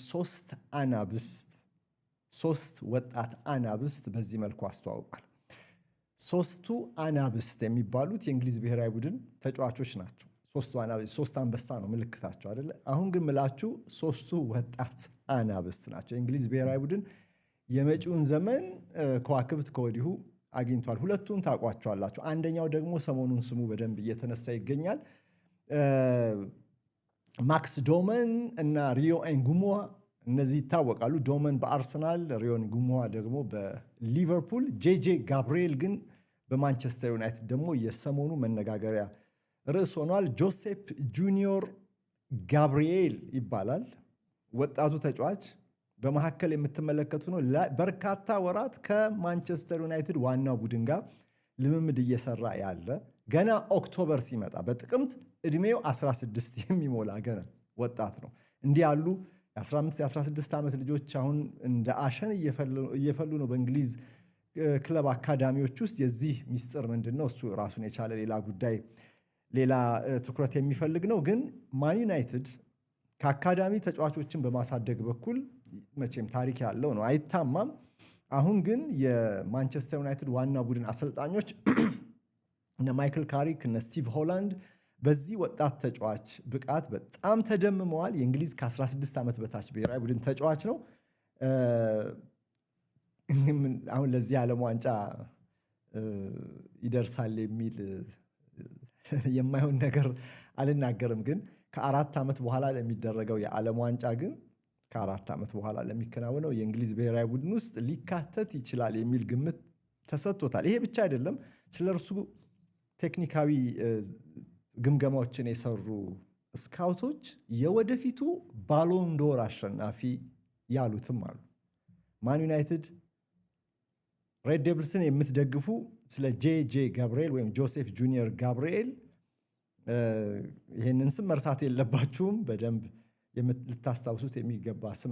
ሶስት አናብስት፣ ሶስት ወጣት አናብስት በዚህ መልኩ አስተዋውቋል። ሶስቱ አናብስት የሚባሉት የእንግሊዝ ብሔራዊ ቡድን ተጫዋቾች ናቸው። ሶስቱ አናብስት፣ ሶስት አንበሳ ነው ምልክታቸው አይደለ? አሁን ግን ምላችሁ ሶስቱ ወጣት አናብስት ናቸው። የእንግሊዝ ብሔራዊ ቡድን የመጪውን ዘመን ከዋክብት ከወዲሁ አግኝቷል። ሁለቱን ታውቋቸዋላችሁ። አንደኛው ደግሞ ሰሞኑን ስሙ በደንብ እየተነሳ ይገኛል። ማክስ ዶመን እና ሪዮ ኤንጉሞዋ፣ እነዚህ ይታወቃሉ። ዶመን በአርሰናል፣ ሪዮ ኤንጉሞዋ ደግሞ በሊቨርፑል። ጄጄ ጋብርኤል ግን በማንቸስተር ዩናይትድ ደግሞ የሰሞኑ መነጋገሪያ ርዕስ ሆኗል። ጆሴፕ ጁኒዮር ጋብርኤል ይባላል። ወጣቱ ተጫዋች በመካከል የምትመለከቱ ነው። በርካታ ወራት ከማንቸስተር ዩናይትድ ዋናው ቡድን ጋር ልምምድ እየሰራ ያለ፣ ገና October ሲመጣ በጥቅምት እድሜው 16 የሚሞላ ገና ወጣት ነው። እንዲህ ያሉ የ15 የ16 ዓመት ልጆች አሁን እንደ አሸን እየፈሉ ነው በእንግሊዝ ክለብ አካዳሚዎች ውስጥ። የዚህ ሚስጥር ምንድን ነው? እሱ ራሱን የቻለ ሌላ ጉዳይ፣ ሌላ ትኩረት የሚፈልግ ነው። ግን ማን ዩናይትድ ከአካዳሚ ተጫዋቾችን በማሳደግ በኩል መቼም ታሪክ ያለው ነው፣ አይታማም። አሁን ግን የማንቸስተር ዩናይትድ ዋና ቡድን አሰልጣኞች እነ ማይክል ካሪክ፣ እነ ስቲቭ ሆላንድ በዚህ ወጣት ተጫዋች ብቃት በጣም ተደምመዋል። የእንግሊዝ ከ16 ዓመት በታች ብሔራዊ ቡድን ተጫዋች ነው። አሁን ለዚህ ዓለም ዋንጫ ይደርሳል የሚል የማይሆን ነገር አልናገርም። ግን ከ4 ዓመት በኋላ ለሚደረገው የዓለም ዋንጫ ግን፣ ከ4 ዓመት በኋላ ለሚከናወነው የእንግሊዝ ብሔራዊ ቡድን ውስጥ ሊካተት ይችላል የሚል ግምት ተሰጥቶታል። ይሄ ብቻ አይደለም። ስለ እርሱ ቴክኒካዊ ግምገማዎችን የሰሩ ስካውቶች የወደፊቱ ባሎንዶር አሸናፊ ያሉትም አሉ። ማን ዩናይትድ ሬድ ዴቪልስን የምትደግፉ ስለ ጄ ጄ ጋብርኤል ወይም ጆሴፍ ጁኒየር ጋብርኤል ይህንን ስም መርሳት የለባችሁም። በደንብ ልታስታውሱት የሚገባ ስም።